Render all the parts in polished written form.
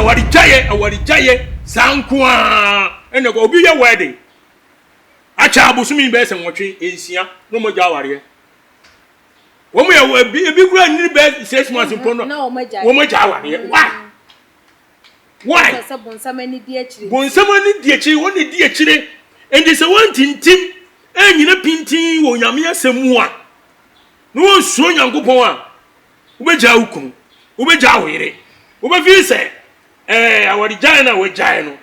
Awaregyaeɛ, awaregyaeɛ saa nko ara ɛna ɛkɔ. Obi yɛ wedding, akyɛ abosome bɛyɛ sɛ nwɔtwe, nsia na wɔn agya awareɛ. Wɔn yɛ ebi ebi kura nyini bɛyɛ 6 months mpo no wɔn agya awareɛ. Why? Why? Bonsam ani di akyire. Bonsam ani di akyire, wɔn na di akyire. Nti sɛ wɔntintim ɛnyina pintin wɔ Nyame asɛm mu a, na wɔnsuro Nyankopɔn a, wobɛgyaa wo kunu, wobɛgyaa wo yere, wobɛfii sɛ ɛɛ awaregyae no a wɔagyae no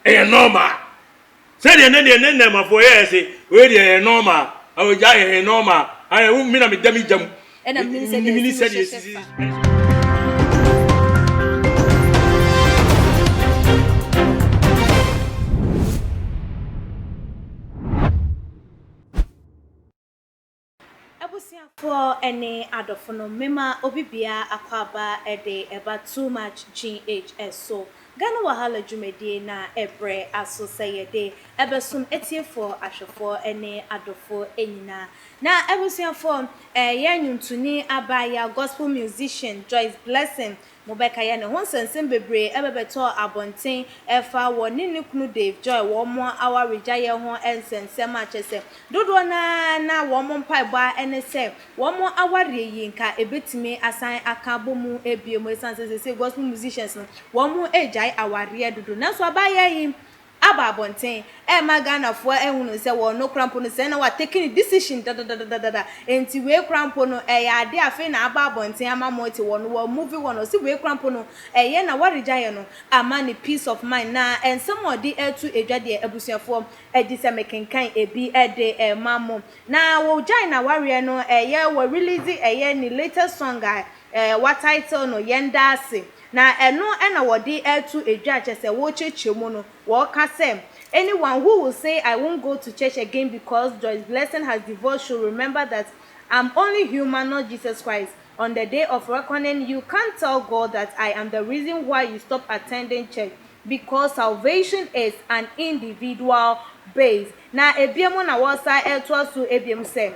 ɛyɛ normal. Sɛdeɛ ne deɛ ne nnɛmafoɔ yɛɛ se wei deɛ ɛyɛ normal, awaregyae ɛyɛ normal, ayɛ wo me na meda me gya mu. Ɛna menim sɛdeɛ Menim ɛsi sɛdeɛ hyehyɛ ɛsisi. Fa. Abusuafoɔ ne adɔfo no, mema obi biara akwaaba de ɛba Too Much GH so. Ghana Wahala dwumadie na ɛbrɛ aso sɛ yɛde ɛbɛsom atiefoɔ, ahwɛfoɔ ne adɔfoɔ nyinaa. Na abusuafoɔ, ɛyɛ nnwontoni abaayewa, gospel musician Joyce Blessing, mobɛka yɛ ne ho nsɛnsɛm bebree ɛbɛbɛtɔɔ abɔnten ɛfa wɔ ne ne kunu Dave Joy wɔn mo awaregyaeɛ ho nsɛnsɛm a kyerɛ sɛ dodoɔ naa na wɔn mo mpaebɔ a ɛne sɛ wɔn mo awareɛ yi nka ɛbɛtumi asan aka abɔ mu ebie mu, ɛsiane sɛ sɛsɛ gospel musicians no wɔn mo regyae awareɛ dodo. Nanso abaayewa yi aba abɔnten ɛma Ghanafoɔ ahunu sɛ wɔn no kora mpo no sɛ na wa take ne decision dadadadadada. Nti wei kora mpo no ɛyɛ ade afei na aba abɔnten ama mo te wɔn wɔ movie wɔn ɔsi wei kora mpo no ɛyɛ na waregyaeɛ no ama ne peace of mind. Na nsɛm a ɔde ɛto edwa deɛ, abusuafoɔ, ɛgye sɛ mekenkan ebi ɛde ɛma mo. Na wɔgyae na wareɛ no, ɛyɛ wɔ release ɛyɛ ne latest song a wa title no "Yɛn Da Ase", na ɛno ɛna wɔde ɛto edwa kyɛ sɛ wɔrekyerɛkyerɛ mu no, wɔka sɛ anyone who will say I won't go to church again because Joyce Blessing has divorced should remember that I'm only human, not Jesus Christ. On the day of reckoning, you can't tell God that I am the reason why you stop attending church, because salvation is an individual base. Na ebiem na wɔsa ɛtoa so ebiem sɛ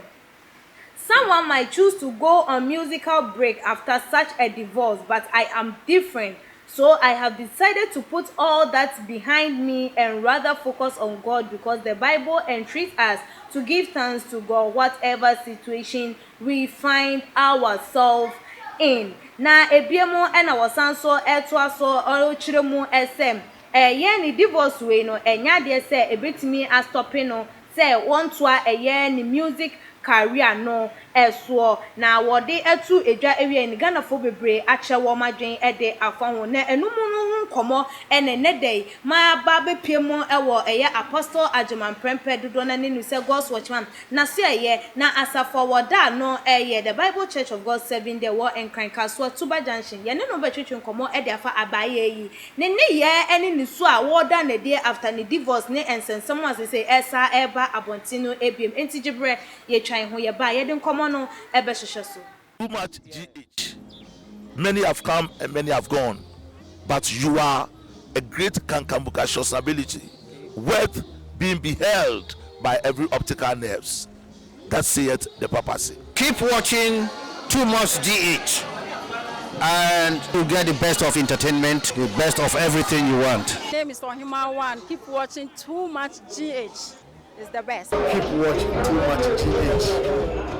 someone might choose to go on musical break after such a divorce, but I am different. So I have decided to put all that behind me and rather focus on God, because the Bible entreats us to give thanks to God whatever situation we find ourselves in. Na ebiem ɛna wɔsan so ɛtoa so ɔrekyerɛ mu ɛsɛ ɛyɛ ne divorce wei no ɛnyɛ adeɛ sɛ ebetumi a stop no sɛ wɔntoa ɛyɛ ne music career no ɛsoɔ. Na wɔde ɛto edwa awie ne Ghanafoɔ bebree akyerɛ wɔn adwene ɛde afa ho, na ɛnum no ho nkɔmɔ ɛna ɛnɛ da yi maa ba bɛpie mu ɛwɔ ɛyɛ Apostle Agyeman Prɛmpɛ, dodoɔ no ne no sɛ God's Watchman, na so ɛyɛ na asafo a wɔda no ɛyɛ The Bible Church of God Seven de wɔ Nkran Kasoa Tuba Junction. Yɛne no bɛtwetwe nkɔmɔ ɛde afa abaayewa yi ne nneyɛɛ ɛne ne su a wɔreda n'adie after ne divorce ne nsɛnsɛm a sese ɛsa ɛreba abɔnten no ebiem. Nti gyebrɛ yɛtwa yɛn ho yɛba a, yɛde nkɔmɔ no ɛbɛhyehyɛ so. Too Much GH. Many have come and many have gone, but you are a great kankambukacious ability, worth being beheld by every optical nerves. That saith the papacy. Keep watching Too Much GH and you get the best of entertainment, the best of everything you want. My name is Ohima One. Keep watching Too Much GH. It's the best. Keep watching Too Much GH.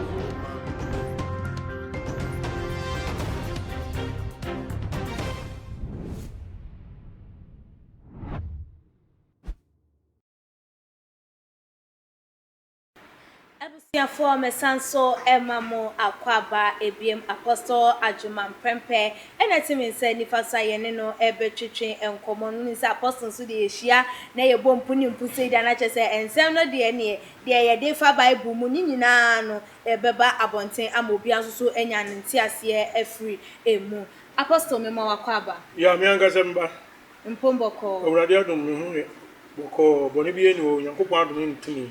Abusuafoɔ, mɛsan so ɛma mo akwaaba ebiem. Apostle Agyeman Prɛmpɛ ɛna ti mi nsa nifa so a yɛne no ɛbɛtwetwe nkɔmɔ no ne sɛ apostle nso deɛ, yɛhyia na yɛbɔ mpu ne mpu sɛ deɛ anakyɛ sɛ nsɛm no deɛ neɛ deɛ yɛde fa Bible mu ne nyinaa no ɛbɛba abɔnten ama obiara nso so anya ne nteaseɛ afiri emu. Apostle, mema wakwaaba. Ya, me ankasa mba. Mpombɔkɔɔ. Awurade adom, me ho yɛ bɔkɔɔ, bɔne bi ani wɔ Onyankopɔn adom ne ne tumi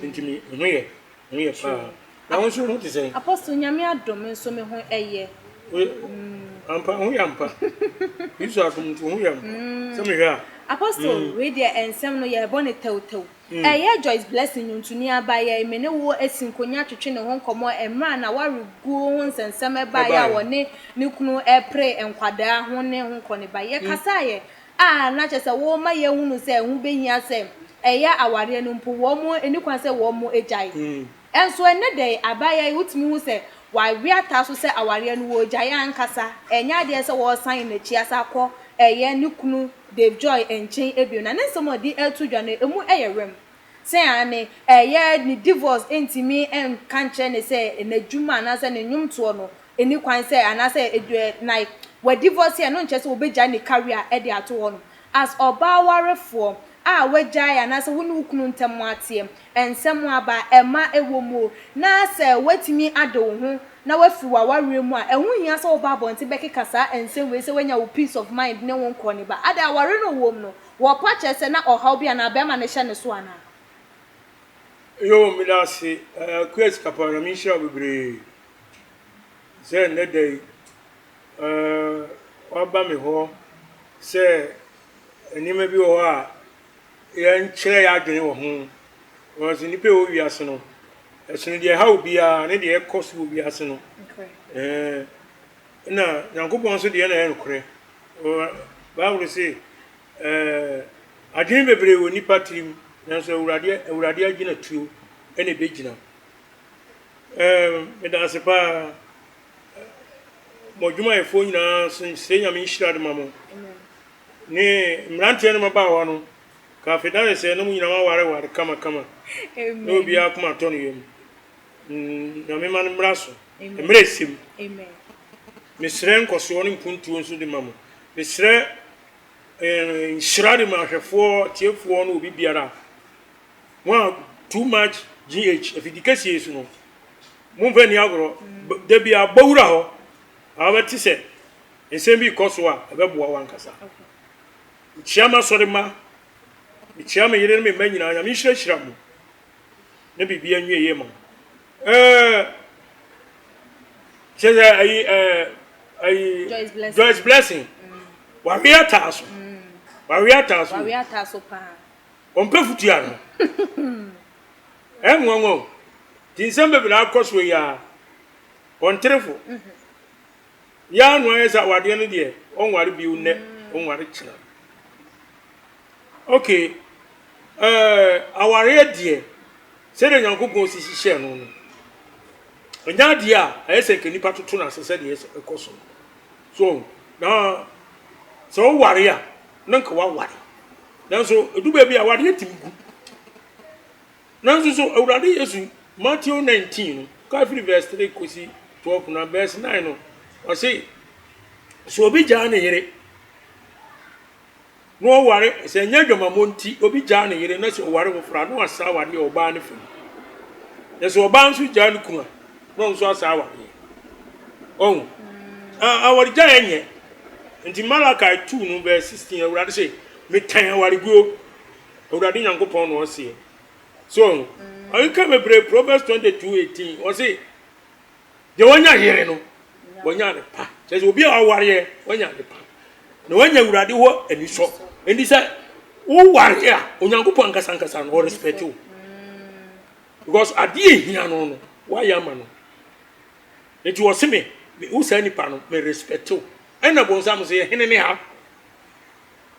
nti me ho yɛ, me ho yɛ paa. Na wo nso ho te sɛn? Apostle, Nyame adom nso me ho ɛyɛ. Ampa, ho yɛ ampa. Yesu adom nti ho yɛ ampa. Sɛ mehwɛ a. Apostle, wei deɛ nsɛm no yɛrebɔ no tɛwtɛw. Ɛyɛ Joyce Blessing nnwontoni abaayewa yi, me ne wo asi nkonnwa twetwe ne ho nkɔmmɔ mmerɛ a n'awareguo ho nsɛnsɛm baeɛ a ɔne ne kunu repere nkwadaa ho ne ho nkɔneba. Yɛkasaeɛ a na kyerɛ sɛ worema yɛahunu sɛ ɛho bɛhia sɛ ɛyɛ awareɛ no mpo wɔn ɛni kwan sɛ wɔn gyae. Nso ɛnnɛ da yi abaayewa yi wotumi hu sɛ wawe ataa so sɛ awareɛ no wɔregyae ankasa, ɛnyɛ adeɛ sɛ wɔresan n'akyi asan akɔ ɛyɛ ne kunu Dave Joy nkyɛn bio. Na ne nsɛm a ɔde reto dwa no ɛmu yɛ werɛm sɛ aane ɛyɛ ne divorce ntumi nka nkyerɛ no sɛ n'adwuma anaasɛ ne nnwomtoɔ no ɛni kwan sɛ anaasɛ like wa divorce a ɛno nkyerɛ sɛ wɔbɛgyae ne career de ato hɔ nom. As ɔbaa warefoɔ a wagyae anaasɛ wo ne wo kunu ntam ateɛ, nsɛm aba, ɛma ɛwɔ mu o, na sɛ woatumi ade wo ho na woafiri w'awareɛ mu a, ɛho hia sɛ woba abɔnten bɛkeka saa nsɛm wei sɛ woanya wo peace of mind ne wo nkɔ ne ba. Adɛn, aware no wɔ mu no, wɔpa kyerɛ sɛ na ɔhaw bi anaa bɛrima no hyɛ ne so anaa? Yoo meda ase Akua Sikapa Nyame nhyira wo bebree sɛ nnɛ da yi waba me hɔ sɛ nneɛma bi wɔ hɔ a yɛnkyerɛ yɛn adwene wɔ ho. Because nnipa a ɛwɔ wiase no, ɛsono deɛ ɛha obiara ne deɛ ɛkɔ so wɔ wiase no. Ɛɛ na Nyankopɔn nso deɛ na ɛyɛ nokorɛ. Bible se ɛɛ adwene bebree wɔ nnipa tirim, nanso Awurade Awurade agyinatuo na ɛbɛgyina. Ɛɛ meda ase paa. Mo adwumayɛfoɔ nyinaa nso mesrɛ Nyame nhyira de ma mo. Ne mmeranteɛ no mmabaawa no, ka afei na sɛ na mo nyinaa moawareware kamakama na obiara akoma atɔ ne yam. Mm, Nyame ma no mmra so. Mmerɛ ɛsɛ mu. Mesrɛ nkɔsoɔ ne mpuntuo nso de ma mo. Mesrɛ eh, nhyira de ma ahwɛfoɔ, atiefoɔ ne obi biara. Mo a too much GH afidi kɛseɛ yi so no, momfa nni agorɔ. Da bi a bɔ wura hɔ a wobɛte sɛ nsɛm bi rekɔ so a ɛbɛboa wo ankasa. Mekyia m'asɔre mma, mekyia me yere ne me mma nyinaa. Nyame nhyirahyira mo na biribi anwie yie ma mo. Ɛɛ kyerɛ sɛ ayi ɛɛ ayi Joyce Blessing wawe ataa so wawe ataa so wawe ataa so paa. Ɔmpɛ futua no. Ɛyɛ nwanwa o. Nti nsɛm bebree akɔ so yi ara. Ɔnterefo. Yɛ ara na ayɛ sɛ awadeɛ no deɛ ɔnware bio nnɛ, ɔnware kyena. Okay, ɛɛ awareɛ deɛ sɛdeɛ Nyankopɔn si hyehyɛɛ no no, ɛnyɛ adeɛ a ɛyɛ sɛ nka nipa toto no ase sɛdeɛ ɛkɔ so no. So na sɛ woware a na nka woaware. Nanso ɛdu baabi a awareɛ tumi gu. Nanso so Awurade Yesu, Matthew 19 no, ka firi verse 3 kɔsi 12 na verse 9 no, ɔse, sɛ obi gyaa ne yere na ɔware, sɛ ɛnyɛ adwamammɔ nti, obi gyaa ne yere na sɛ ɔware foforɔ a, na wasa awareɛ wɔ ɔbaa no fam. Na sɛ ɔbaa nso gyaa ne kunu a, na ɔno nso asa awareɛ. Ɔho, awaregyaeɛ nyɛ. Nti Malachi 2 no verse 16, Awurade se, metan awareguo. Awurade Nyankopɔn na ɔseɛ. So ɔho, ɔkeka bebree Proverbs 22 18, ɔse, deɛ wanya yere no, wanya ade pa. Kyerɛ sɛ obi a wawareɛ, wanya ade pa. Na wanya Awurade hɔ anisɔ. Nti sɛ woware a, Onyankopɔn ankasa ankasa no, ɔrespect wo. Because adeɛ ehia no no, wayɛ ama no. Nti ɔse me, wo saa nipa no, me respect wo. Ɛna bonsam sɛ yɛ hene ne ha.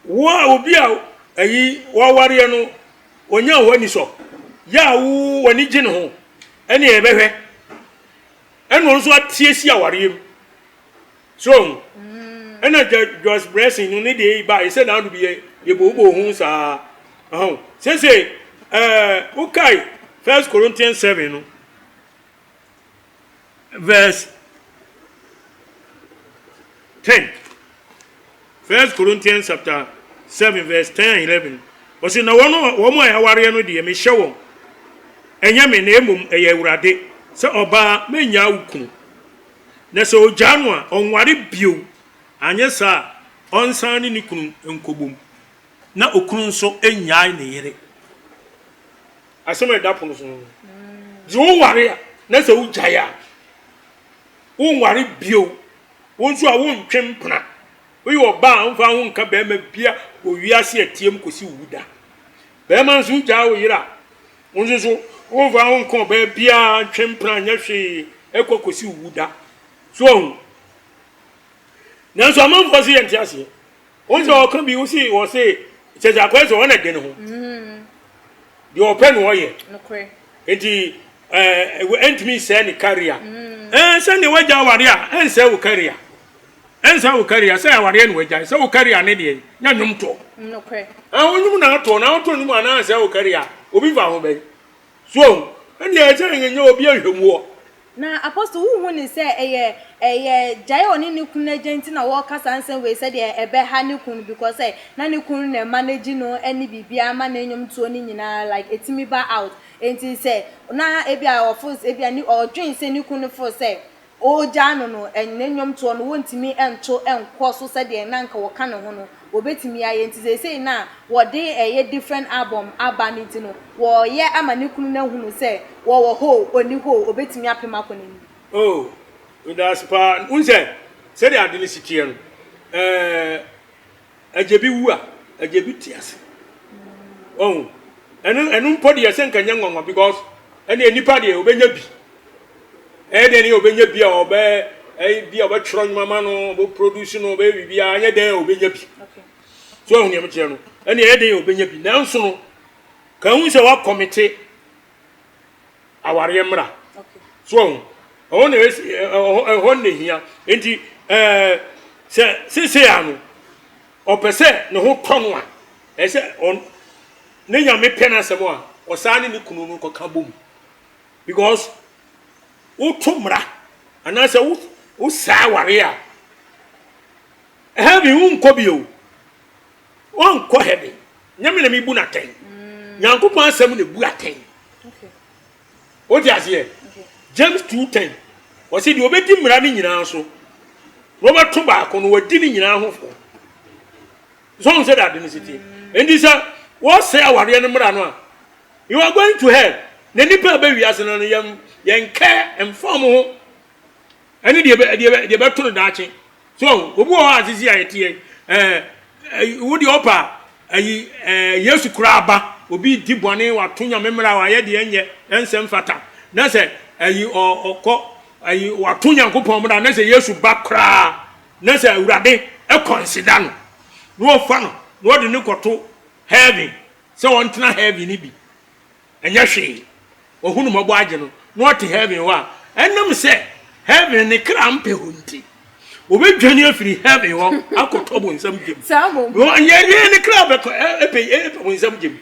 Wo a obi a ayi wawareɛ no ɔnya wo anisɔ yɛ a wo w'ani gye ne ho ɛne ɛbɛhwɛ ɛna ɔno nso atie si awareɛ mu so ɔho ɛna Joyce Blessing no ne deɛ yi ba ɛsɛ n'ano bi yɛ yɛbobɔ ho saa ɔho sese ɛɛ wokae First Corinthians 7 no verse 10. First Corinthians chapter 7 verse 10 and 11. Ɔsɛ na wɔn a wɔn a yɛawareɛ no deɛ mehyɛ wɔn, ɛnyɛ me na mmom ɛyɛ Awurade, sɛ ɔbaa mennyaa wo kunu. Na sɛ ɔgyaa no a, ɔnware bio, anyɛ saa a ɔnsan ne ne kunu nkɔbom, na okunu nso nnyae ne yere. Asɛm a ɛda pono so no, gye woware a, na sɛ wogyae a, wonware bio, wo nso a wontwe mpena. Woyɛ ɔbaa a, womfa wo ho nka barima bia wɔ wiase a ɛteɛ mu kɔsi wo wu da. Barima nso wogyaa wo yere a, wo nso so womfa wo ho nka ɔbaa biara, ntwe mpena nyɛ hwee ɛkɔ kɔsi wo wu da. So wahu? Nanso amanfoɔ se yɛnte aseɛ. Wo sɛ ɔka bi wo se wɔ se kyɛ sɛ akɔyɛ sɛ ɔna de ne ho. Deɛ ɔpɛ na ɔyɛ. Nti ɛntumi nsɛe ne career. Ɛɛ sɛdeɛ wagya aware a ɛnsɛe wo career. Ɛnsɛe wo career sɛ awareɛ na wagyae sɛ wo career ne deɛ nyɛ nnwom toɔ. Ɛɛ wo nnwom na atoɔ na woto nnwom anaa ɛnsɛe wo career obi mfa ho bɛn. So wahu? Ɛndeɛ ɛsɛ nyɛ obi nhwɛmuɔ. Na Apostle, wonhu no sɛ ɛyɛ ɛyɛ gyae a ɔne ne kunu agya nti na wɔreka saa nsɛm wei sɛdeɛ ɛbɛha ne kunu no because sɛ na ne kunu no na ɛmanage no ne biribiara ma ne nnwomtoɔ no nyinaa like ɛtumi ba out nti sɛ na ebia ɔfeel sɛ ebia ne ɔdwen sɛ ne kunu no feel sɛ ɔregyaa no no ne nnwomtoɔ no wɔntumi nto nkɔ so sɛdeɛ na anka wɔka ne ho no wɔbɛtumi ayɛ nti seesei no a wɔde ɛyɛ different album aba no nti no wɔreyɛ ama ne kunu no ahunu sɛ wɔwɔ hɔ o, ɔnni hɔ o, ɔbɛtumi apem akɔ n'anim. Oh, meda ase paa. Wohu sɛ, sɛdeɛ ade no si teɛ no, ɛɛ, agya bi wu a, agya bi te ase. Wahu? Ɛno, ɛno mpo deɛ sɛ nka nyɛ nwanwa because ɛnneɛ nipa deɛ ɔbɛnya bi. Ɛyɛ dɛn ne ɔbɛnya bi a ɔbɛ, ɛyɛ bi a ɔbɛtwerɛ nnwuma ma no, ɔbɛ produce no, ɔbɛyɛ biribiara, ɛnyɛ dɛn a ɔbɛnya bi. So wahu nea mekyerɛ no? Ɛnneɛ ɛyɛ dɛn a ɔbɛnya bi. Nanso no, ka hu sɛ wakɔmete awareɛ mmara. So wahu? Ɛhɔ na ɛsi, ɛhɔ, ɛhɔ na ehia. Enti, ɛɛ, sɛ seesei ano, ɔpɛ sɛ ne ho tɔ no a, ɛsɛ sɛ ɔn, ne nyame pɛ n'asɛm a, ɔsan ne ne kunu no kɔka bom. Because woto mmara anaasɛ wo wosaa aware a, heaven wonkɔ bio. Wonkɔ heaven. Nyɛ me na mebu no atɛn. Nyankopɔn asɛm na ebu atɛn. Wote aseɛ? James 2:10 ɔse deɛ ɔbɛdi mmara no nyinaa so na ɔbɛto baako no wadi ne nyinaa ho fɔ. So ɔhu sɛ dade no si teɛ. Enti sɛ wɔsɛe awareɛ no mmara no a, you are going to hell. Na nnipa a ɛbɛ wiase no no yɛn yɛnkɛ mfa wɔn ho ɛne deɛ deɛ deɛ bɛto no daakye. So obi wɔ hɔ a sisi a yɛteɛ ɛɛ wo deɛ ɔpa ayi ɛɛ Yesu koraa ba obi di bɔne wato nyame mmara wayɛ deɛ ɛnyɛ ɛnsɛ mfata na sɛ ayi ɔ ɔkɔ ayi wato Nyankopɔn mmara na sɛ Yesu ba koraa na sɛ Awurade ɛkɔnsida no na ɔfa no na ɔde no kɔto heaven sɛ ɔntena heaven no bi ɛnyɛ hwee wahu no mmɔbɔ agye no na ɔte heaven hɔ a, ɛnam sɛ heaven ne kra mpɛ hɔ nti, obɛdwane afiri heaven hɔ akɔtɔ bonsam gyem. Yɛ ne kra bɛkɔ ɛpɛ ɛpɛ bonsam gyem.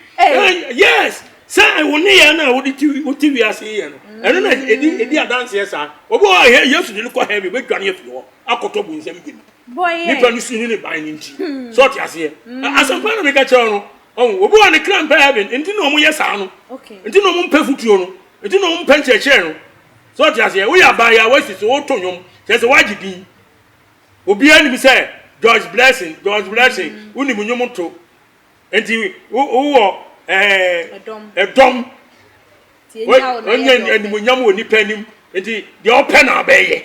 Yes, sɛ wo ne yɛ no a wode ti wote wiase yɛ no, ɛno na ɛdi ɛdi adanseɛ saa. Obi wɔ hɔ Yesu de no kɔ heaven, obɛdwane afiri hɔ akɔtɔ bonsam gyem. Nipa no su ne ne ban no nti. Sɛ ɔte aseɛ. Asɛmpa na meka kyerɛ no. Ɔho, obi wɔ ne kra mpɛ heaven, nti na wɔn yɛ saa no. Nti na wɔn mpɛ futuo no. Nti na wɔn mpɛ nkyerɛkyerɛ no. Sɛ ɔte aseɛ, woyɛ abaayewa wasi so woto nnwom, kyerɛ sɛ woagye din. Obiara nim sɛ George Blessing, George Blessing, wonim nnwom to. Nti wowɔ ɛɛ ɛdɔm. Wɔnyɛ animuonyam wɔ nipa anim. Nti deɛ ɔpɛ na abɛyɛ.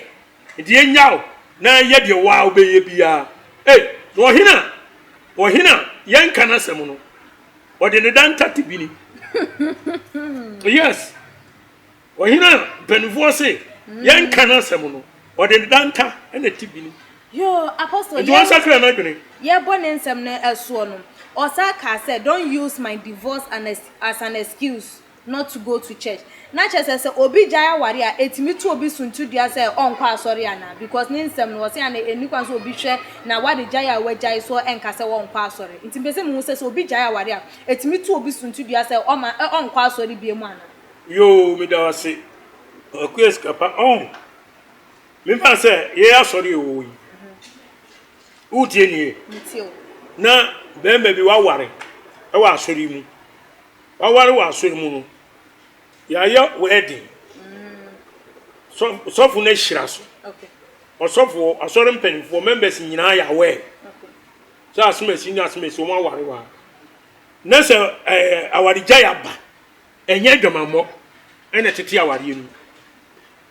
Nti yɛnnya wo na yɛ deɛ wo ara wobɛyɛ biara. Ei, na ɔhene a, ɔhene a yɛnka n'asɛm no, ɔde ne da ntate bi ni. Yes, ɔhene a mpanimfoɔ se yɛnka n'asɛm no, ɔde ne da nta na ti bi ni. Yoo, Apostle, Nti wɔnsakra n'adwene. Yɛbɔ ne nsɛm no soɔ no, ɔsan kaa sɛ, Don't use my divorce as an excuse. not to go to church. Na kyerɛ sɛ sɛ obi gyae aware a ɛtumi to obi suntidua sɛ ɔnkɔ asɔre anaa? Because ne nsɛm no ɔse ana ɛnni kwan sɛ obi hwɛ na ware gyae a wagyae so ɛnka sɛ ɔnkɔ asɔre. Nti mepɛ sɛ mehu sɛ sɛ obi gyae aware a ɛtumi to obi suntidua sɛ ɔma ɔnkɔ asɔre biom anaa? Yoo meda wo ase Akua Sikapa ɔn memfa sɛ yɛyɛ asɔre a ɛwɔ hɔ yi wotie nie na bɛrima bi waware ɛwɔ asɔre mu Waware wɔ asɔre mu no, yɛayɛ wedding. Sɔfo no ahyira so. Ɔsɔfoɔ, asɔre mpanimfoɔ, members nyinaa yɛ aware. Sɛ asomasi ne asomasi wɔn aware wɔ ha. Na sɛ ɛɛ awaregyae aba, ɛnyɛ adwamammɔ ɛna tete awareɛ no.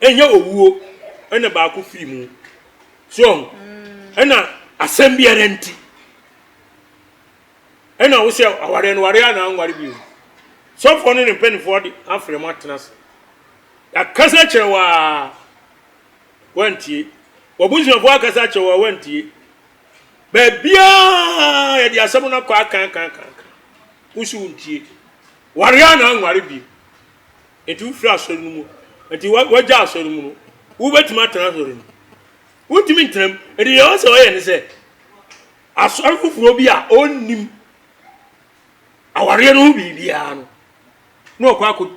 Ɛnyɛ owuo ɛna baako firi mu. So ɛna. Asɛm biara nti. Ɛna wo sɛ awareɛ no ware anaa nware bio. Sɔfoɔ ne ne mpanimfoɔ de afrɛ mo atena ase. Yɛakasa kyerɛ wo a woantie. W'abusuafoɔ akasa kyerɛ wo a woantie. Baabiara yɛde asɛm no akɔ aka aka aka aka. Wo so wontie. Ware anaa nware bio. Enti wofiri asɔre no mu. Enti wagya asɔre mu no, wobɛtumi atena asɔre no mu. Wontumi ntena mu. Enti deɛ ɔsɛ ɔyɛ ne sɛ, asɔre foforɔ bi a ɔnnim awareɛ no ho biribiara no, na ɔkɔ akɔ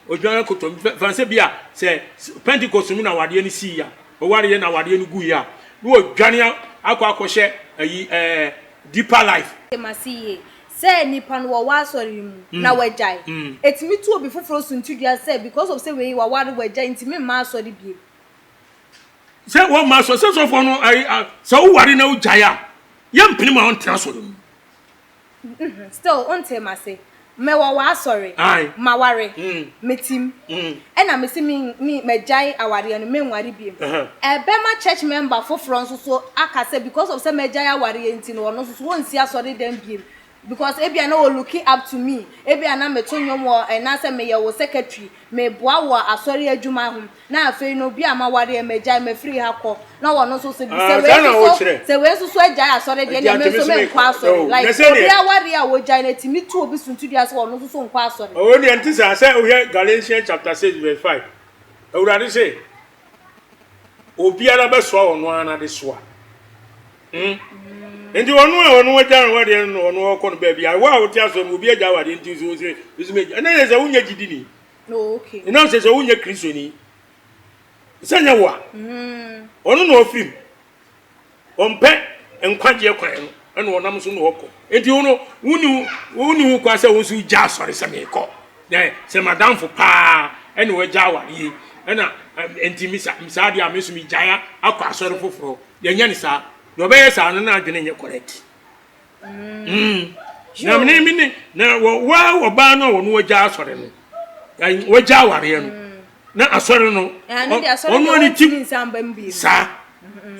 ɔdwan akɔtɔ fa sɛ bi a sɛ Pentecost mu na awadeɛ no sii a, ɔwareɛ na awadeɛ no guiɛ a, na ɔdwane akɔ akɔhyɛ ayi ɛɛ deeper life. Mase yie sɛ nipa no wɔwɔ asɔre yi mu na wagyae. Ɛtumi tu obi foforɔ suntidua sɛ because of sɛ wei waware wagyae nti memma asɔre bio. Sɛ wɔmma asɔre sɛ sɔfoɔ no ayi sɛ woware na wogyae a yɛmpene ma ɔntena asɔre mu. Still wontee m'ase. Mewɔ w'asɔre. Maware. Metim. Ɛna mese me me magyae awareɛ no menware biem. Ɛbɛma church member foforɔ nso so aka sɛ because of sɛ magyae awareɛ nti no ɔno nso so wɔnsi asɔre dan biem because ebia na wɔ looking up to me, ebia na meto nnwom wɔ anaasɛ meyɛ wo secretary, meboa wɔ asɔre adwuma ho. Na afei no, bi a m'awareɛ, magyae, mafiri ha kɔ, na ɔno nso sɛ, Ah, sɛ wei saa na nso so, wokyerɛ. sɛ wei nso so agyae asɔre deɛ, Nti ɛnneɛ me anka me nso nso menkɔ mekɔ. asɔre. Oh, na Like, obi sɛdeɛ, awareɛ a wɔgyae no, ɛtumi tu obi suntidua sɛ ɔno nso so nkɔ asɔre. oh, deɛ nte saa, sɛ wohwɛ Galatians chapter 6 verse 5, Awurade se, obiara bɛsoa ɔno ara n'adesoa. Mm. Nti ɔno a ɔno agya no awadeɛ no na ɔno ɔkɔ no baabi a, wo a wote asɔre mu, obi agya awadeɛ nti nso wo se, me nso megya. Ɛnna yɛ sɛ wonyɛ gyidini. Oh, okay. Ɛnam sɛ sɛ wonyɛ Kristoni, sɛ nyɛ wo a, mm. ɔno na ɔfiri mu. Ɔmpɛ nkwagyeɛ kwan no, ɛna ɔnam so na ɔkɔ. Nti wo no, wonni wonni ho kwan sɛ wo nso gya asɔre sɛ meekɔ. Dɛ sɛ madamfo paa ɛna wagya awareɛ yi, ɛna nti me saa deɛ a me nso megyae akɔ asɔre foforɔ. Yɛnyɛ no saa. Deɛ ɔbɛyɛ saa no na adwene nyɛ correct. Mm. Na mene mene na wɔ wa ɔbaa no a wɔn wagya asɔre no wagya awareɛ no na asɔre no ɔno ani tim saa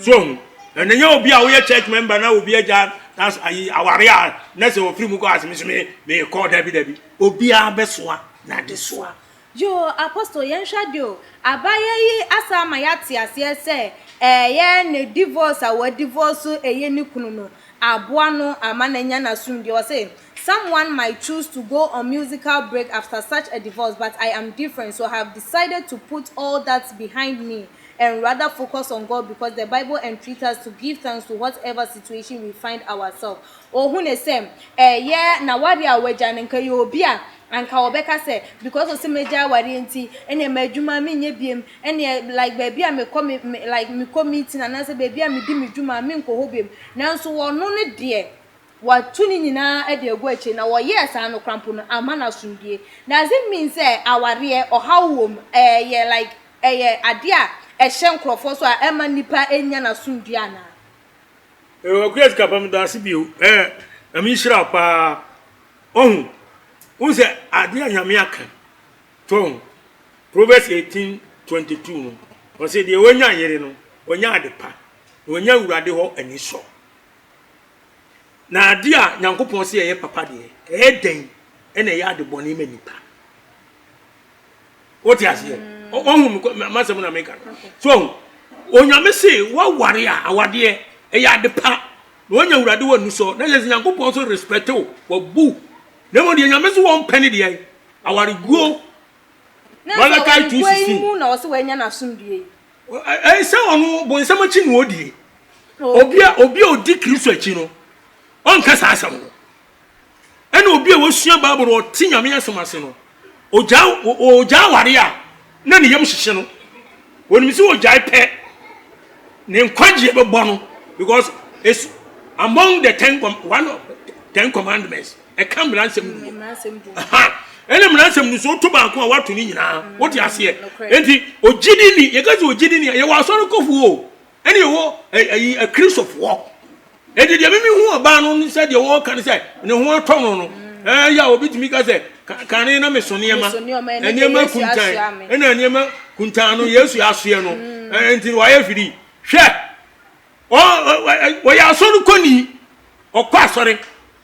so ɔho ɛna nyɛ obi a woyɛ church member na obi agya ayi awareɛ a na sɛ wɔfiri mu kɔ aseme so me mekɔ dabi dabi obiara bɛsoa na adesoa. Yoo Apostle yɛnhwɛ adeɛ o, abayewa yi asan ama yɛate aseɛ sɛ ɛyɛ ne divorce a wadivorce ɛyɛ ne kunu no aboa no ama no anya n'asomdwie. Ɔse, Someone might choose to go on musical break after such a divorce but I am different so I have decided to put all that behind me and rather focus on God because the Bible entreats us to give thanks to whatever situation we find ourselves. Ohu ne sɛ ɛyɛ n'awareɛ a wagyae no nka ɛyɛ obi a anka ɔbɛka sɛ because of sɛ magyae awareɛ nti ɛneɛ m'adwuma menyɛ biom ɛneɛ like baabi a mekɔ me me like mekɔ meeting anaasɛ baabi a medi me dwuma menkɔ hɔ biom nanso ɔno no deɛ wato ne nyinaa de agu akyire na ɔyɛɛ saa no koraa mpo no amma no asomdwie. Does it mean sɛ awareɛ ɔhaw wɔ mu ɛyɛ like ɛyɛ adeɛ a ɛhyɛ nkorɔfoɔ so a ɛmma nipa nnya n'asomdwie anaa? Ewa kua sika pa meda ase bio eh Nyame nhyira wo paa Wahu wohu sɛ adeɛ a Nyame aka to ho Proverbs 18 22 no ɔse deɛ wanya yere no wanya ade pa na wanya awurade hɔ anisɔ na adeɛ a Nyankopɔn se ɛyɛ papa deɛ ɛyɛ dɛn ɛna ɛyɛ ade bɔne ma nipa Wote aseɛ? Ɔhu m'asɛm na meka no. So ɔhu, Onyame se woaware a, awadeɛ, ɛyɛ ade pa. Na woanya Awurade wɔ anusɔ. Na kyerɛ sɛ Nyankopɔn nso respect wo, wabu. Na mmom deɛ Nyame se wɔmpɛ ne deɛ, awareguo. Na sɛ Malachi awareguo yi 2:16. mu na ɔse wanya n'asomdwie yi. Ɛyɛ sɛ ɔno bonsam akyi na ɔdie. Obi a obi a ɔdi Kristo akyi no, ɔnka saa asɛm no. Ɛna obi a wasua Bible no ɔte Nyame asɛm ase no, ogyaa ogyaa aware a na ne yam hyehye no. Onim sɛ ogyae pɛ ne nkwagyeɛ bɛbɔ no because it's among the ten one of ten commandments ɛka mmara nsɛm du. Ɛna mmara nsɛm du so woto baako a wato ne nyinaa. Wote aseɛ? Enti ogyidi ni yɛka sɛ ogyidi ni yɛwɔ asɔre kɔfoɔ o. Ɛne ɛwɔ ɛyi akristofoɔ. Enti deɛ mimi hu ɔbaa no ne sɛ deɛ wɔka ne sɛ ne ho atɔ no no ɛyɛ a obi tumi ka sɛ kane na meso nneɛma nneɛma kuntan ɛna nneɛma kuntan no Yesu asoɛ no ɛnti wayɛ firi hwɛ. Ɔyɛ asɔre kɔni. Ɔkɔ asɔre.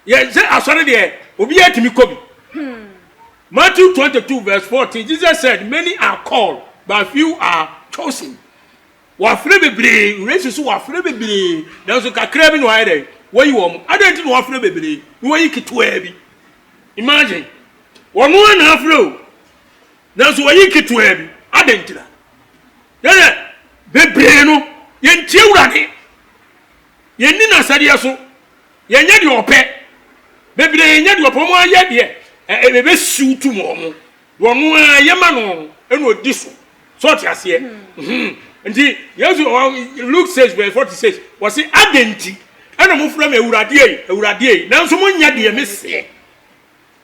Yɛ sɛ asɔre deɛ obiara tumi kɔ bi. Matthew 22 verse 14, Jesus said, many are called, but few are chosen. Wɔafrɛ bebree, Yesu so wɔafrɛ bebree, nanso kakraa bi na wɔayɛ dɛ, wɔyi wɔn. Adɛn nti na wɔafrɛ bebree na wɔyi ketewaa bi? Imagine. Wɔn ara na afrɛ o, nanso wɔyi ketewaa bi. Adɛn ntira? Yɛyɛ bebree no, yɛntie Awurade. Yɛnni n'asɛdeɛ so. Yɛnyɛ deɛ ɔpɛ. Bebree nyɛ deɛ ɔpɛ. Wɔn ayɛ deɛ ɛbɛsiw tum wɔn. Deɛ ɔno ara yɛ ma no ɛna ɔdi so. So ɔte aseɛ? Hmm. Nti Yesu Luke 6 verse 46 wɔse adɛn nti ɛna mofrɛ me Awurade ei, Awurade ei, nanso monyɛ deɛ meseɛ.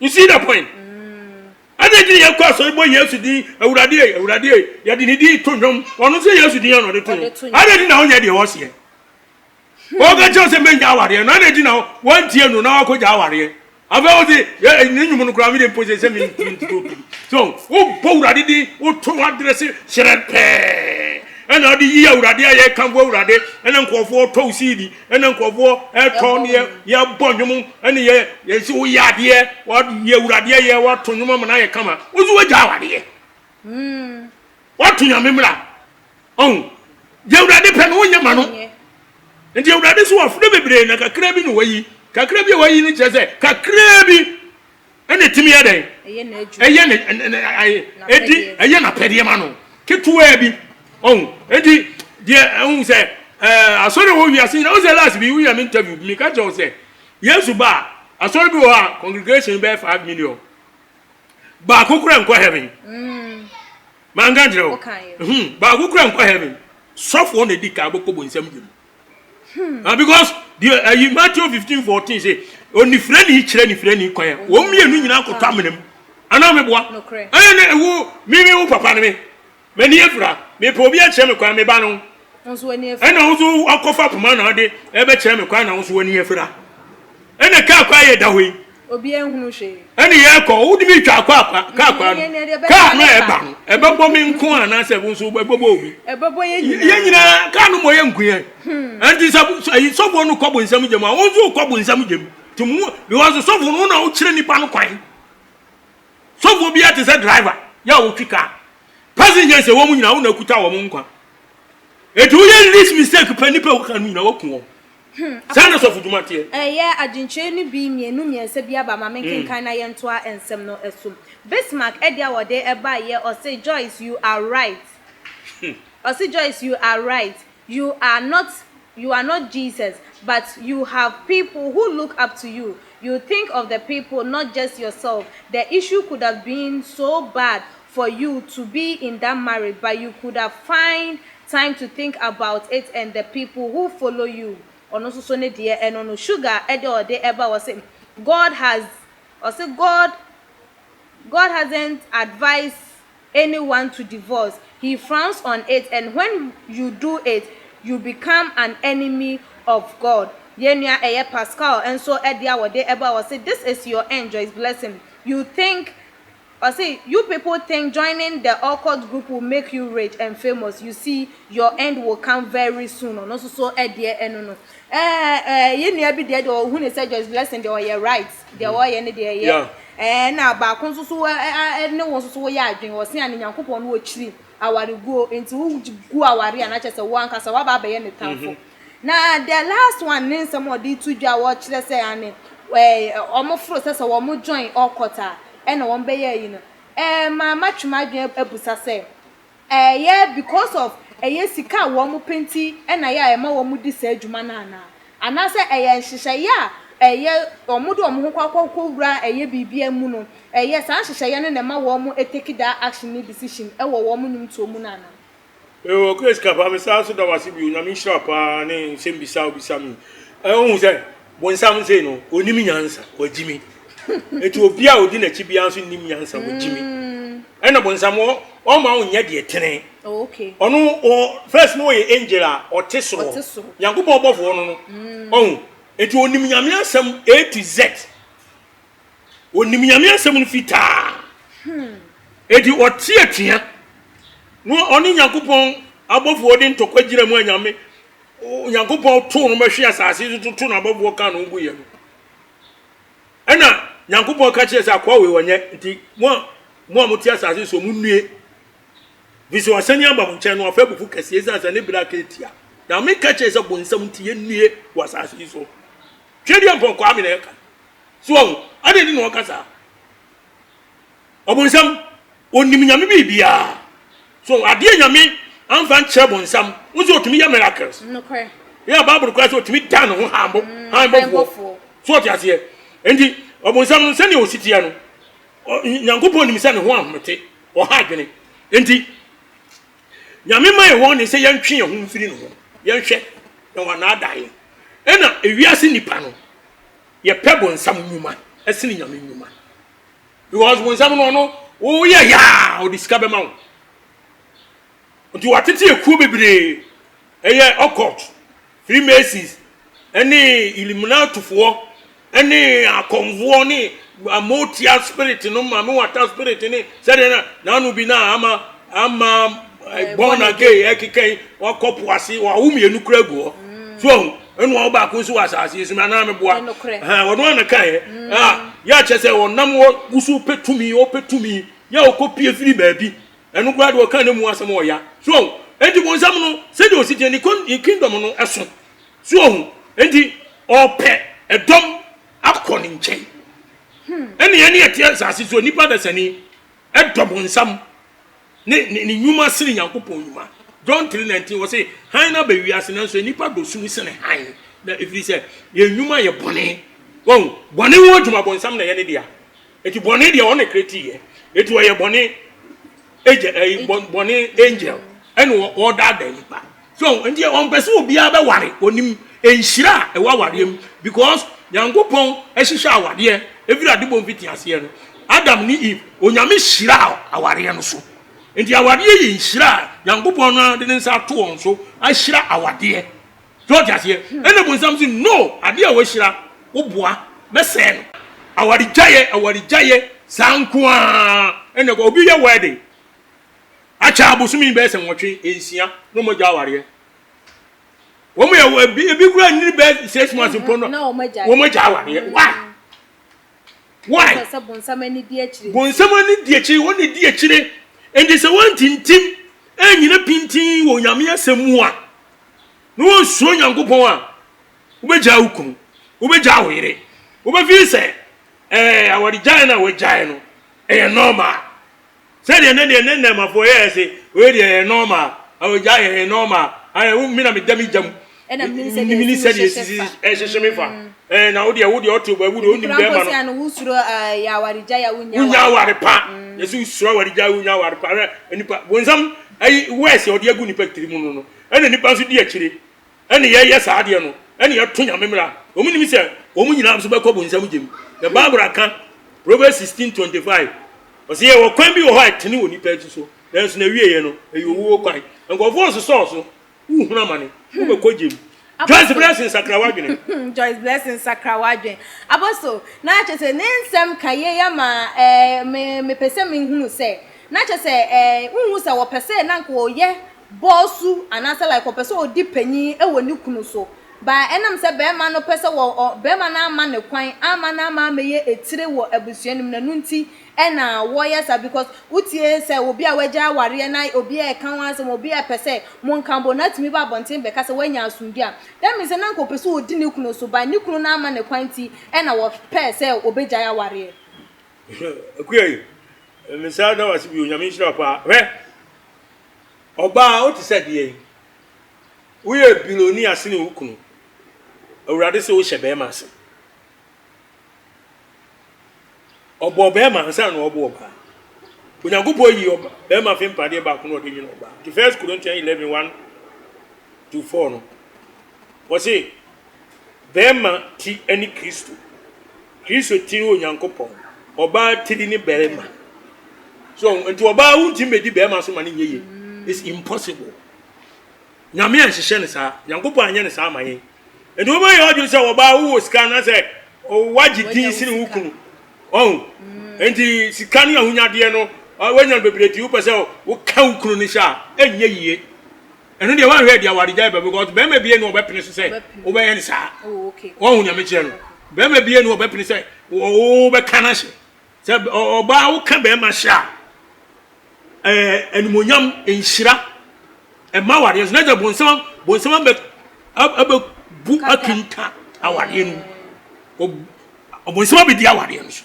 You see the point? Adɛn nti na yɛkɔ asɔre bɔ Yesu din Awurade ei, Awurade ei, yɛde ne din to nnwom, ɔno nso Yesu din na ɔde to nnwom. Adɛn nti na wonyɛ deɛ ɔseɛ? Wɔka kyerɛ sɛ mɛnya awareɛ no, adɛn nti na wɔntie no na wakɔgya awareɛ? Afei wo se ne nnwom no koraa mede mpo sɛ sɛ mentutu. So wobɔ Awurade din, woto w'adrɛse hyerɛn pɛɛ, ɛna wode yi Awurade a yɛkamfo Awurade, ɛna nkurɔfoɔ tɔ wo siidi, ɛna nkurɔfoɔ ɛtɔ ne yɛbɔ nnwom, ɛne yɛ yɛsi woyɛ adeɛ, wɔyɛ Awurade ayɛ, wɔato nnwom ama no ayɛ kama, wo so wagya awareɛ. Woato Nyame mmara. Ɔho, deɛ Awurade pɛ no wonyɛ ma no. Nti Awurade so wafrɛ bebree na kakra bi na wayi. Kakra bi a wayi no kyerɛ sɛ kakra bi ɛna ɛtumi yɛ dɛn? Ɛyɛ ne ɛdi ɛyɛ n'apɛdeɛ ma no. Ketewaa bi. Ɔho, nti deɛ ɛho sɛ ɛɛ asɔre wɔ wiase nyinaa, wosɛ last bi woyɛ me interview bi meka kyerɛ wo sɛ Yesu ba a asɔre bi wɔ hɔ a congregation bɛyɛ 5 million. Baako kura nkɔ heaven. Mm. Manka nkyerɛ wo. Hmm, baako kura nkɔ heaven. Sɔfoɔ na edi kan bɛkɔ bonsam gyem. Hmm. Ah, because the uh, Matthew 15 14 say, onifirani kyerɛ nifirani kwan a, wɔn mmienu nyinaa kɔtɔ amena mu. Anaa meboa? Ɛyɛ ne ewu mimi wo papa ne me. M'ani afira. Mepɛ obi akyerɛ me kwan, me ba no. Ɛna wo nso akɔfa poma na ɔde ɛbɛkyerɛ me kwan na wo nso w'ani afira. Ɛna kaa kwan yɛ da hɔ yi. Obi ehunu hwee. Ɛna yɛ kɔ, wode mi twa akɔ akwa, kaa kwan no. Kaa no a ɛba no, ɛbɛbɔ me nko anaasɛ wo nso ɛbɛbɔ obi. Ɛbɛbɔ yɛ nyinaa. Yɛ nyinaa, kaa no mmɔ yɛ nko yɛn. Ɛnti sɛ ayi sɔfoɔ no kɔ bonsam gya mu a, wo nso wokɔ bonsam gya mu. Nti mo, because sɔfoɔ no wo na wokyerɛ nipa no kwan. Sɔfoɔ biara te sɛ driver yɛ a ɔtwi car. Passengers a ɛwɔ mu nyinaa wo na akuta wɔn nkwa. Eti woyɛ least mistake pɛ nipa a ɛwɔ car no nyinaa waku wɔn. Saa na sɔfo dwuma teɛ. Ɛyɛ adwenkyerɛ no bi mmienu mmiɛnsa bi aba ma menkenkan na yɛntoa nsɛm no so. Bismarck ɛdeɛ a ɔde baeɛ ɔse Joyce you are right ɔse Joyce you are right You are not you are not Jesus but you have people who look up to you, you think of the people not just yourself, the issue could have been so bad for you to be in that marriage but you could have find time to think about it and the people who follow you ɔno nso so ne deɛ ɛno no sugar ɛdeɛ ɔde ɛba ɔse God has ɔse God God hasn't advised anyone to divorce he frowns on it and when you do it you become an enemy of God yɛn nua ɛyɛ Pascal nso ɛdeɛ a wɔde ɛba ɔse this is your end Joyce Blessing you think ɔse you people think joining the occult group will make you rich and famous you see your end will come very soon ɔno nso so ɛdeɛ ɛno no ɛɛ ɛɛ yɛn nua bi deɛ deɛ ɔhu ne sɛ Joyce Blessing deɛ ɔyɛ right deɛ ɔyɛ ne deɛ ɛyɛ Ɛɛ na baako nso so ne wo nso so woyɛ adwene, ɔse a ne Nyankopɔn no ɔkyiri awareguo, nti wo gu aware a na kyerɛ sɛ wo ankasa woaba abɛyɛ ne tamfo. Mhm. Na the last one ne nsɛm a ɔde to dwa a wɔkyerɛ sɛ ane ɛɛ wɔn foro sɛ sɛ wɔn join ɔkɔt a ɛna wɔn bɛyɛ ayi no. Ɛɛ maa matwe m'adwene abusa sɛ Ɛyɛ because of ɛyɛ sika a wɔn pɛ nti na ɛyɛ a ɛma wɔn di saa adwuma no anaa? Anaasɛ ɛyɛ nhyehyɛeɛ a ɛyɛ wɔn de wɔn ho kɔ akɔ kɔ wura ɛyɛ biribi mu no, ɛyɛ saa nhyehyɛeɛ no na ɛma wɔn take that action ne decision wɔ wɔn nnwomtoɔ mu no anaa? Ewɔ Grace Kapa me san so da wase bio Nyame nhyira wo paa ne nsɛm bisa a wobisa me yi. Wohu sɛ bonsam sei no onim nyansa wagyimi eti obi a odi n'akyi biara nso nim nyansa wagyimi ɛna bonsam ɔma wo nyɛ deɛ tene oh, ɔno first no ɔyɛ angel a ɔte soro Nyankopɔn bɔfoɔ no no mm. ɔhu eti onim Nyame asɛm A to Z Onim Nyame asɛm no fitaa. Enti ɔte atua na ɔne Nyankopɔn abɔfoɔ de ntɔkwa gyina mu a Nyame Onyankopɔn too no bɛhwe asase so toto n'abɔfoɔ kaa ne ho guiɛ no, ɛna Nyankopɔn ka kyerɛ sɛ akoa wei ɔnyɛ nti mo a mo a mote asase so monnue, ɛfiri sɛ wasane aba mo nkyɛn no wafa abufu kɛseɛ ɛsiane sɛ ne berɛ aka atia. Nyame ka kyerɛ sɛ bonsam nti yɛnnue wɔ asase yi so. Twedeɛ mpɔnkɔ amena ɛka. So wahu? Adɛn nti na ɔka saa? Ɔbonsam, onim Nyame biribiara. So adeɛ Nyame amfa nkyerɛ bonsam, wo sɛ otumi yɛ miracles. Nokorɛ. Yɛ Bible koraa sɛ otumi dan ne ho han bɔ, han bɔfoɔ. So ɔte aseɛ? Enti ɔbonsam no sɛnea osi teɛ no, Nyankopɔn nim sɛ ne ho ahomete, ɔha adwene. Enti Nyame ma yɛ wɔn ne sɛ yɛntwe yɛn ho mfiri ne ho, yɛnhwɛ na wanaadaa yɛn. Ɛna ewiase nipa no, yɛpɛ bonsam nnwuma ɛsene Nyame nnwuma. Because bonsam no ɔno woyɛ yaa ɔde sika bɛma wo. Nti watete ekuo bebree ɛyɛ occult, Freemasons ɛne Illuminatifoɔ ɛne akɔmfoɔ ne amotia spirit no maame wata spirit ne sɛdeɛ na n'ano bi na ama ama eh, born again ɛkeka yi wakɔ po ase wawo mmienu kura gu hɔ so ɔho ɛna ɔwo baako nso wɔ asase yi so anaa meboa ɔno ana kaeɛ yɛ akyɛ sɛ ɔnam hɔ wusu pɛ tumi ɔpɛ tumi yɛ ɔkɔ pie firi baabi ɛno koraa deɛ ɔka ne mu asɛm ɔya so ɔho enti bonsam no sɛdeɛ ɔsi teɛ ne kingdom no ɛso so ɔho enti ɔpɛ ɛdɔm akɔ ne nkyɛn ɛne ɛne ɛteɛ asase so nipa dasani ɛdɔ bonsam Ne, ne, ne nnwuma sene Nyankopɔn nnwuma. John 3:19, wɔse, hann no aba wiase, nanso nnipa dɔ sum sene hann, na ɛfiri sɛ yɛn nnwuma yɛ bɔne. Wɔn, bɔne ho adwuma bonsam na ɛyɛ ne dea. Eti bɔne deɛ ɔno na kreti yɛ. Eti ɔyɛ bɔne agya, ɛyi, bɔne angel, ɛna ɔdaadaa nipa. So nti ɔmpɛ sɛ obiara bɛware, onim nhyira a ɛwɔ awareɛ mu because Nyankopɔn hyehyɛ awareɛ ɛfiri adebɔ mfitiaseɛ no, Adam ne Eve, Onyame hyiraa awareɛ no so. Nti awareɛ yɛ nhyira a Nyankopɔn no ara de ne nsa ato wɔn so ahyira awadeɛ. So ɔte aseɛ? Ɛna bonsam se no, adeɛ a wahyira, woboa, mɛsɛe no. Awaregyaeɛ, awaregyaeɛ, saa nko ara ɛna ɛkɔ. Obi yɛ wedding, Akyɛ abosome bɛyɛ sɛ nwɔtwe, nsia na wɔn agya awareɛ. Wɔn yɛ ebi ebi kura nyini bɛyɛ six months mpo no wɔn agya awareɛ. Why? Why? Bonsam ani di akyire. Bonsam ani di akyire, wɔn na di akyire. Nti sɛ wɔn ntintim ɛnyina pintin wɔ Onyame asɛm mu a, na wɔn suro Nyankopɔn a, wobɛgyaa wo kunu, wobɛgyaa wo yere, wobɛfiri sɛ ɛɛ awaregyae no a wɔagyae no ɛyɛ normal. Sɛdeɛ ne deɛ ne nnɛɛmafoɔ yɛɛ se wei deɛ ɛyɛ normal, awogya ɛyɛ normal, ayɛ wo me na meda me gya mu, Ɛna menim sɛdeɛ menim ɛsi sɛdeɛ me ɛsisi hyehye fa. ɛhyehye me fa. Ɛɛ na wo deɛ wo deɛ ɔte baabi deɛ wonim Ebi koraa bɛrima mpo no. sɛ ano wosuro ɛɛ yɛ awaregyae a wonnya Wonya aware aware pa. Yɛsɛ wosuro awaregyae wonya aware pa. Hwɛ nipa bonsam ayi words a ɔde agu nipa tiri mu no no ɛna nipa nso di akyire. Ɛne yɛyɛ saa adeɛ no, ɛne yɛto Nyame mmara. Wɔn nim sɛ wɔn nyinaa nso bɛkɔ bonsam gyem. Na Bible aka, Proverbs 16:25, ɔse yɛwɔ kwan bi wɔ hɔ a ɛtene wɔ nipa akyi so, nanso n'awieɛ no, ɛyɛ owuo kwan. Nkurɔfoɔ nsosɔɔ so, wohunu amane, wobɛkɔ gyem. Joyce Blessing sakra w'adwene. Joyce Blessing sakra w'adwene. Apostle, na kyerɛ sɛ ne nsɛm ka yei ama eh, me, mepɛ sɛ mehunu sɛ, na kyerɛ sɛ eh, wonhu sɛ wɔpɛ sɛ na nka wɔyɛ bɔɔsu anaasɛ like ɔpɛ sɛ ɔdi panyin wɔ ne kunu so but ɛnam sɛ bɛɛma no pɛ sɛ wɔ ɔ bɛɛma no amma no kwan amma no amma ammɛyɛ etire wɔ abusua no mu no ɛno nti ɛna wɔyɛ saa because wotie sɛ obi a wagyae awareɛ na obi ɛɛka ho asɛm obi ɛɛpɛ sɛ monka bɔ no atumi ba abɔnten bɛka sɛ wanya asomdwie a that means sɛ na anka ɔpɛ sɛ ɔdi ne kunu so but ne kunu no amma no kwan nti ɛna wɔpɛɛ sɛ ɔbɛgyae awareɛ. Akua yi, mesan da wo ase bio, Nyame nhyira wo paa. Hwɛ! Ɔbaa, wote sɛ deɛn? Woyɛ bilonia sene wo kunu. Awurade se wohyɛ bɛrima ase. Ɔbɔɔ bɛrima ansa na ɔbɔ ɔbaa. Onyankopɔn yi bɛrima fe mpadeɛ baako na ɔde nwene ɔbaa. Nti First Corinthians 11 1 to 4 no, wɔse bɛrima ti ne Kristo. Kristo ti ne Onyankopɔn. Ɔbaa tiri ne bɛrima. So nti ɔbaa wontumi bɛdi bɛrima so ma no nyɛ yie. It's impossible. Nyame anhyehyɛ no saa. Nyankopɔn anyɛ no saa ama yɛn. Nti wobɛyɛ ɔdwene sɛ ɔbaa wowɔ sika anaasɛ wagye din sene wo kunu. Ɔho. Nti sika ne ahonyadeɛ no wanya no bebree nti wopɛ sɛ woka wo kunu no hyɛ a ɛnyɛ yie. Ɛno deɛ woanhwɛ deɛ awaregyae ba because bɛrima bie ne ɔbɛpene so sɛ wobɛyɛ no saa. Wɔhu nea mekyerɛ no. Bɛrima bie ne ɔbɛpene sɛ wobɛka no ahyɛ. Sɛ ɔbaa woka bɛrima hyɛ a, ɛɛ animonyam nhyira ɛma awareɛ so na sɛ bonsam bonsam abɛ abɛbu akinta awareɛ no mu. Ɔbonsam abɛdi awareɛ no so.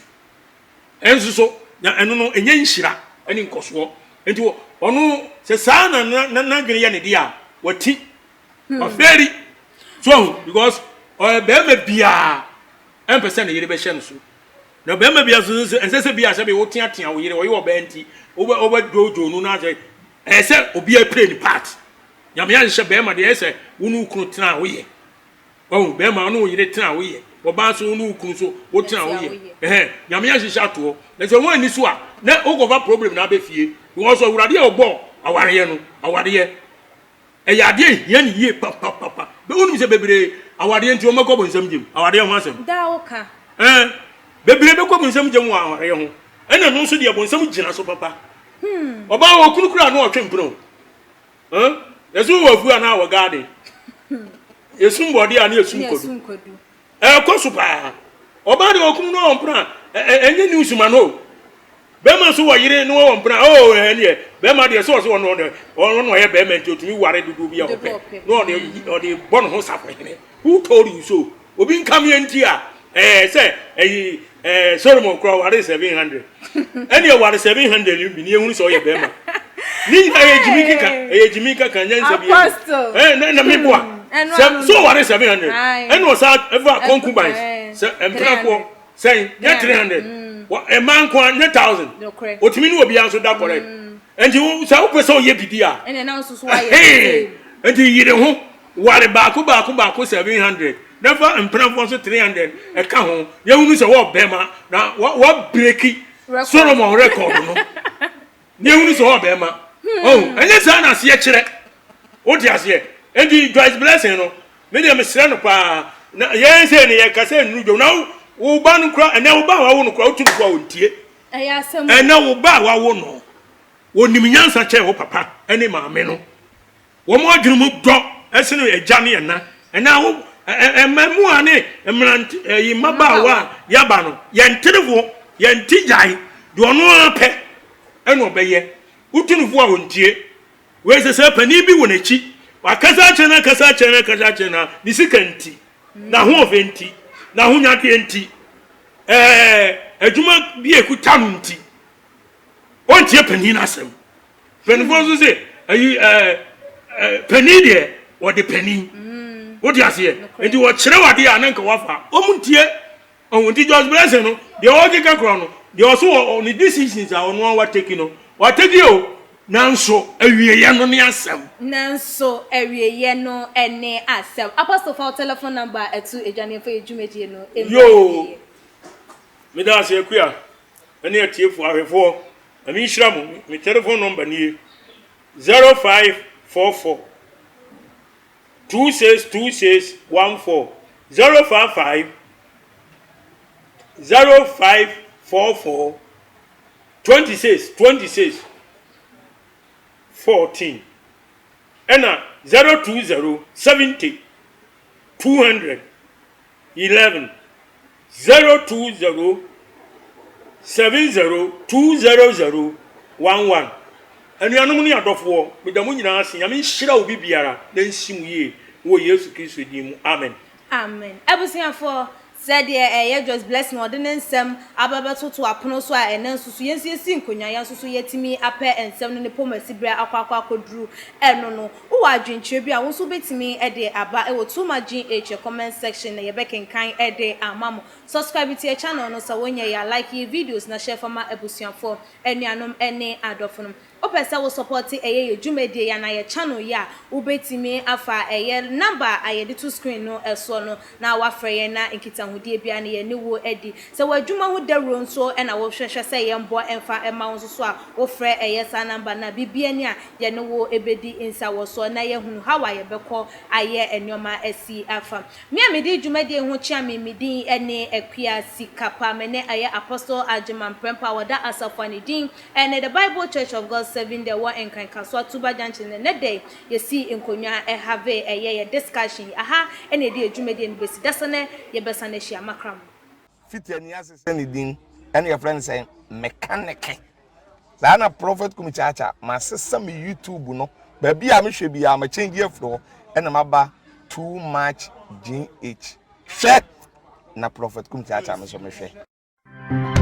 Ɛnso so, na ɛno no, ɛnyɛ nhyira ne nkɔsoɔ. Nti ɔno, sɛ saa na n'adwene yɛ ne deɛ a, wati. Wafeeri. So ahu, because ɔyɛ barima biara ɛmpɛ sɛ ne yere bɛhyɛ no so. Na barima biara nso sɛ ɛnsɛ sɛ bi a sɛbi woteatea wo yere, ɔyɛ ɔbaa nti, wobɛ wobɛdwoodwoo no na sɛ ɛyɛ sɛ obiara play ne part. Nyame ahyehyɛ barima deɛ ɛyɛ sɛ wo ne wo kunu tena a woyɛ. Wahu, bɛrima wo ne wo yere tena a woyɛ, ɔbaa nso wo ne wo kunu nso wotena a woyɛ. Ɛhɛn, Nyame ahyehyɛ ato hɔ. Na sɛ woanni so a, na wokɔfa problem na aba fie. Because Awurade a ɔbɔɔ awareɛ no, awareɛ, ɛyɛ adeɛ a ɛhia no yie papapapa. Bɛ, wonim sɛ bebree, awareɛ nti wɔbɛkɔ bonsam gyem, awareɛ ho asɛm. Daa woka. Ɛn, bebree bɛkɔ bonsam gyem wɔ awareɛ ho. Ɛna ɛno nso deɛ bonsam gyina so papa. Ɔbaa wɔ kunu koraa na ɔtwe mpena o. Huh? Yɛsɛ wɔ afuo anaa wɔ garden? Yɛsum bɔde a ne yɛsum kwadu. Ɛkɔ so paa. Ɔbaa deɛ ɔkunu no ɔmpena ɛnyɛ news ma no. Bɛrima nso wɔ yere no wɔ mpena oh ɛneɛ bɛrima deɛ sɛ ɔsɛ ɔno ɔno ɔno ɔyɛ bɛrima nti ɔtumi ware dodoɔ bi a ɔpɛ na ɔde ɔde bɔ ne ho safohene. Who told you so? Obi nka me nti a ɛɛ sɛ ɛyi ɛɛ Solomon kura ware 700. Ɛne ɛware 700 no bi ne ehunu sɛ ɔyɛ bɛrima. Ne nyinaa ɛyɛ gyimi keka ɛyɛ gyimi keka nyansa bi Apostle. ɛɛ na na meboa. Sɛ so ɔware 700 ɛna ɔsa ɛfa concubines sɛ mpenafoɔ sɛn nyɛ 300 wɔ ɛmaa nko a nyɛ 1000. Otumi ne obiara nso da correct. Nti wo sɛ wopɛ sɛ ɔyɛ bibi a. Ɛna na nso so ayɛ. Nti yere ho. Ware baako baako baako 700 na fa mpenafoɔ nso 300 ɛka ho na yɛhunu sɛ wɔɔ bɛrima na wa breki Solomon record no na yɛhunu sɛ wɔɔ bɛrima. Oh, ɛnyɛ saa na aseɛ kyerɛ. Wote aseɛ? Enti Joyce Blessing no, me deɛ mesrɛ no paa na yɛn sɛ ne yɛka sɛ nnuru dwom na wo ba no kora ɛnɛ wo ba a wawo no kora wotu no fo a ɔntie. Ɛnɛ wo ba a wawo no wɔnim nyansa kyɛn wo papa ne maame no. Wɔn adwene mu dɔ sene agya ne ɛna. Ɛna wo mmaamua ne mmerante ɛyi mmabaawa a yɛaba no, yɛntere fo, yɛnte gyae. Deɛ ɔno ara pɛ ɛna ɔbɛyɛ. Wotu no fo a ɔntie. Wei sɛ sɛ panin bi wɔ n'akyi, wakasa akyerɛ no, akasa akyerɛ no, akasa akyerɛ no, ne sika nti, n'ahoɔfɛ nti, n'ahonyadeɛ nti, ɛɛ adwuma bi a ɛkuta no nti, ɔntie panin no asɛm. Mpanimfoɔ nso se ayi ɛɛ ɛɛ panin deɛ wɔde panin. Mm. Wote aseɛ? Nti wɔkyerɛ wo adeɛ a na nka wafa. Wɔn ntie. Ɔho nti George Blessing no deɛ ɔkeka korɔ no deɛ ɔso wɔ ne decisions a ɔno ara wateki no wateki o nanso awieɛ no ne asɛm. Nanso awieɛ no ne asɛm. Apostle fa wo telephone number ɛto adwa ne yɛmfa yɛ dwumadie no mmra Yoo awieɛ. Meda ase Akua ne atiefoɔ ahwɛfoɔ. Nyame nhyira mo. Me telephone number nie, 0544 2626 14, 055 0544 26 26 14, ɛna 020 70 200 11 020 70 200 11 Anuanom ne adɔfoɔ, meda mo nyinaa ase. Nyame nhyira obi biara na nsi mo yie wɔ Yesu Kristo din mu. Amen. Amen. Abusuafoɔ, sɛdeɛ ɛyɛ Joyce Blessing ɔde ne nsɛm aba bɛtoto apono so a ɛnnɛ nso so yɛn nso yɛsi nkonnwa, yɛn nso so yɛatumi apɛ nsɛm no ne pɔmasi berɛ akɔ akɔ akɔduru ɛno no. Wowɔ adwenkyerɛ bi a, wo nso wobɛtumi de aba wɔ Too Much GH comment section na yɛbɛkenkan de ama mo. Subscribe to yɛ channel no sɛ wonyɛ yɛ a, like yɛ videos na share fa ma abusuafoɔ, anuanom ne adɔfonom. Wopɛ sɛ wo supporte ɛyɛ yɛ dwumadie yi anaa yɛ channel yi a, wobɛtumi afa ɛyɛ number a yɛde to screen no soɔ no na woafrɛ yɛn na nkitahodie biara no yɛne wo adi. Sɛ w'adwuma ho dawuro nso na wohwehwɛ sɛ yɛmbɔ mfa mma wo nso so a, wofrɛ ɛyɛ saa number no a, biribiara ni a yɛne wo bɛdi nsawɔsoɔ na yɛahunu how a yɛbɛkɔ ayɛ nnoɔma asi afa. Me a medi dwumadie yi ho kyea me, me din ne Akua Sikapa, me ne ɛyɛ Apostle Agyeman Prempeh a wɔda asafo a ne din ne The Bible Church of God. 7 deɛ ɛwɔ Nkran Kasoa Tuba Junction. Ɛnnɛ da yi yɛsii nkonnwa ɛhave ɛyɛ yɛ discussion yi. Aha ɛna yɛde yɛ dwumadie no bɛsi. Dasane yɛbɛsan ahyia. Makra mo. Fiti ani ase sɛ ne din ɛna yɛfrɛ no sɛ mekaneke saa na Prophet Kumi Kyaakya masesa me YouTube no baabi a mehwɛ biara ma change afiri hɔ ɛna maba too much GH hwɛ na Prophet Kumi Kyaakya me nso mehwɛ.